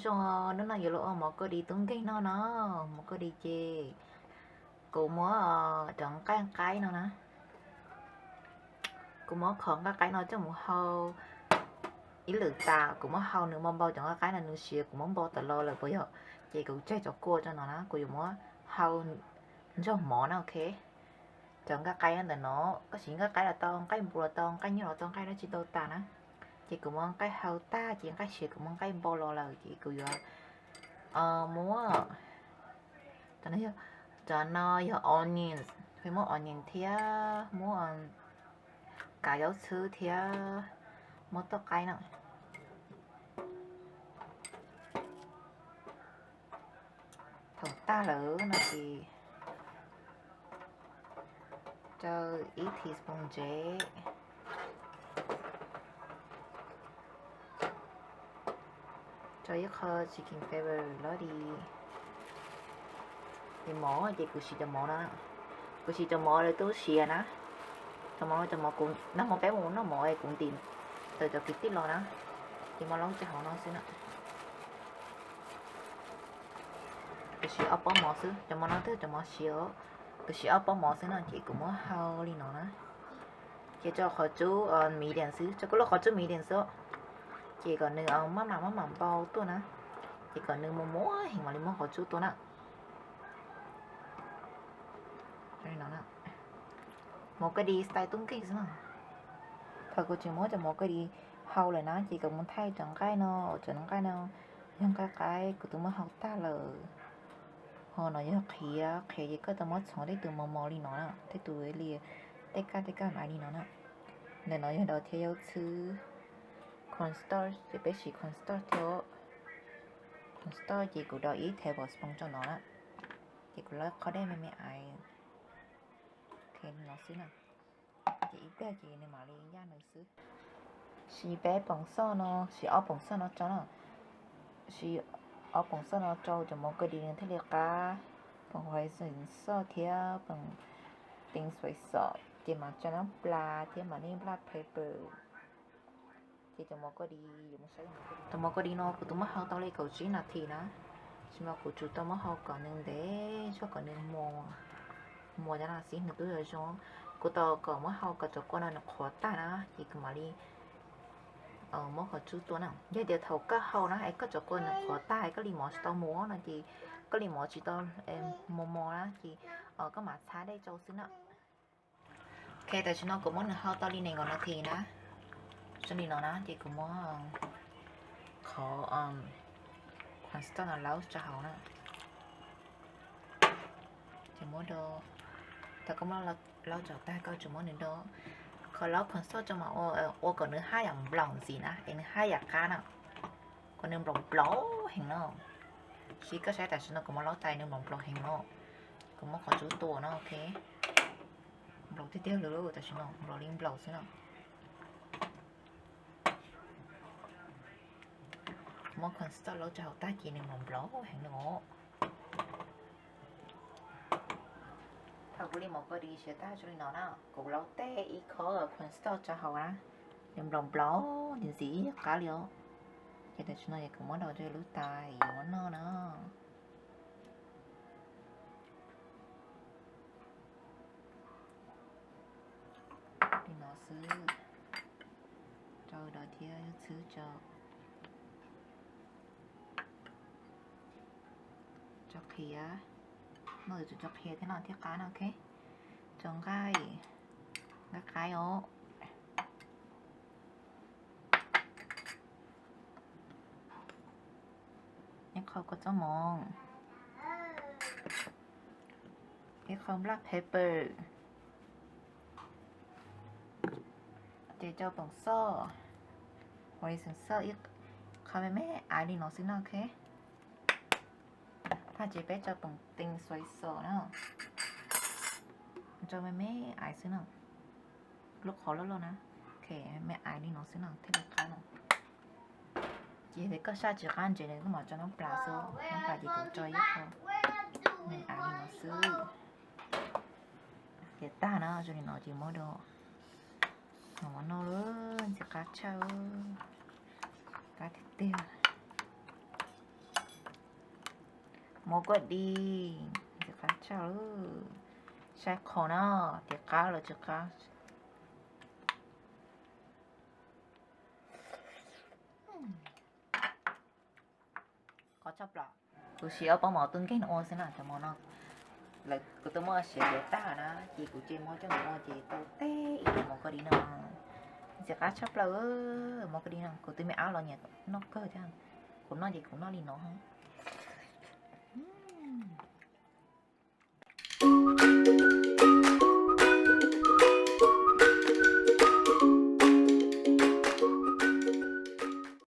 Zoo, hnub no yuav los ua mov koj di tub nkeeg noj no. Mov koj di ces kuv muab cov nqaij qaib no na, kuv muab qhov nqaij qaib no coj mus hau ib lwm tas, kuv muab hau nws npau npau cov nqaij qaib no nws siav, kuv muab npau tas los lawm puas yog, ces kuv tseg cov kua rau no na, kuv yuav muab hau nrog mov na, ok. Cov nqaij qaib ntawm no, koj siv nqaij qaib los tau, nqaij npua los tau, nqaij nyuj los tau, nqaij dab tsi tau tas na. Ces kuv muab nqaij hau tag ces nqaij siav kuv muab nqaij npau los lawm ces kuv yuav muab, cov no yog onions, muab onion thiab muab kav zaub txhwb thiab muab toj qaib no. Thaum tag lawm no ces rau ib teaspoon ntsev, rau ib qho chicken flavor los di. Ces mov ces kuv siv cov mov no, kuv siv cov mov lawv tub siav na. Cov mov no, cov mov kuv noj mov, peb mus noj mov es kuv ntim tawm cov kwv tij los na, ces muab laub rau hauv no xwb na. Kuv siv ob pob mov xwb, cov mov no twb cov mov siav, kuv siv ob pob mov xwb no ces kuv muab hau li no na. Ces tso qhov tsub medium xwb, tso kuv lub qhov tsub medium xwb, ces kom nws maj mam maj mam npau tuaj na, ces kom nws muag muag heev mam li muab qhov tsub tua na. Mov koj di style tub nkeeg xwb na. Thaum kuv tseem muab cov mov koj di hau lawm na ces kuv mus thaij cov nqaij no, cov nqaij no yog nqaij qaib kuv twb muab hau tag lawm. Ho no yog qhiav, qhiav ces koj tau muab txhoov tej tus mos mos li no na, tej tus li tej kab tej kab mas li no na. Ntawm no yog daus thiab zaub txhwb, cornstarch ces peb siv cornstarch thiab. Cornstarch ces kuv daus ib tablespoon rau no na, ces kuv lawv qhov dej me me ais no xwb na. Ces ib pliag ces nws mam li yaj nws xwb. Siv peb poom xoj no, siv ob poom xoj no rau na, siv ob poom xoj no rau cov mov koj di nws thiaj li qab. Poom hoisin xoj thiab poom tee xuais xom ces mam tso nab plas thiab mam li black pepper. Ces cov mov koj di, cov mov koj di no kuv twb muab hau tau li kaum tsib nas this na, tsis mas kuv tsuas tau muab hau kom nws ntev zog kom nws muag, muag cov nas this nws twb yuav zoo. Kuv tau kom muab hau kom cov kua no nws qhuav tag na ces kuv mam li muab qhov tsub tua na. Yog tias thaum koj hau na es koj cov kua nws qhuav tag es koj li mov tsis tau muag no ces, koj li mov tsis tau mos mos na ces koj mam txhab dej rau xwb na. Ok, tam sim no kuv muab nws hau tau li nees nkaum nas this na, zoo li no na ces kuv muab qhov cornstarch no laub rau hauv na. Ces muab do, thaum koj muab laub rau tag koj tsuas muab nws do, qhov laub cornstarch rau mas ua kom nws haj yam nplaum ntxiv na es nws haj yam qab na, kom nws nplaum nplaum heev no. Siv koj saib tam sim no kuv muab laub tas nws nplaum nplaum heev no, kuv muab qhov tsub tua no, ok. Nplaum tiag tiag li, tam sim no nplaum li nplaum xwb no. Muab cornstarch laub rau hauv tag ces nws nplaum nplaum heev no. Thaum kuv li mov koj di siav tag zoo li no na, kuv laub teg ib khob cornstarch rau hauv na, nws nplaum nplaum ntxiv ntxiv qab li os. Ces tam sim no es kuv muab do rau lub tais yuav muab noj na. Li no xwb, rau do thiab xwb tso. Tso qhiav, no tsuas tso qhiav thiab no thiaj qab no, ok. Tso nqaij, nqaij qaib os. Ib qho kua txob mov, ib qho black pepper, ces rau poom xoj, hoisin xoj ib qho me me aiv li no xwb no, ok. Thaj ces peb rau poom tee xuai xom na, rau me me aiv xwb no, lub qhov loj loj na, ok, me aiv li no xwb no thiaj li qab no. Ces yog tias koj saj tsis qab ntsev nws koj mam rau nab plas xwb, nab plas ces kuv rau ib qho me aiv li no xwb. Ces tag na, zoo li no ces muab do, muab noj lawm, ntxim qab tshaj, qab tiag tiag. Mov kuj di, ntxim qab tshaj lawm. Saib qhov na, tias qab los tsis qab. Qhov tshaj plaws, kuv siv ob pob mov tub nkeeg no ua xwb na, cov mov no lawv kuv twb muab siav tag na, ces kuv ces muab coj mus ua ces tau teb ib mov kuj di no. Ntxim qab tshaj plaws, mov kuj di no kuv twb me ab los nyiam noj kawg thiab. Kuv noj ces kuv noj li no.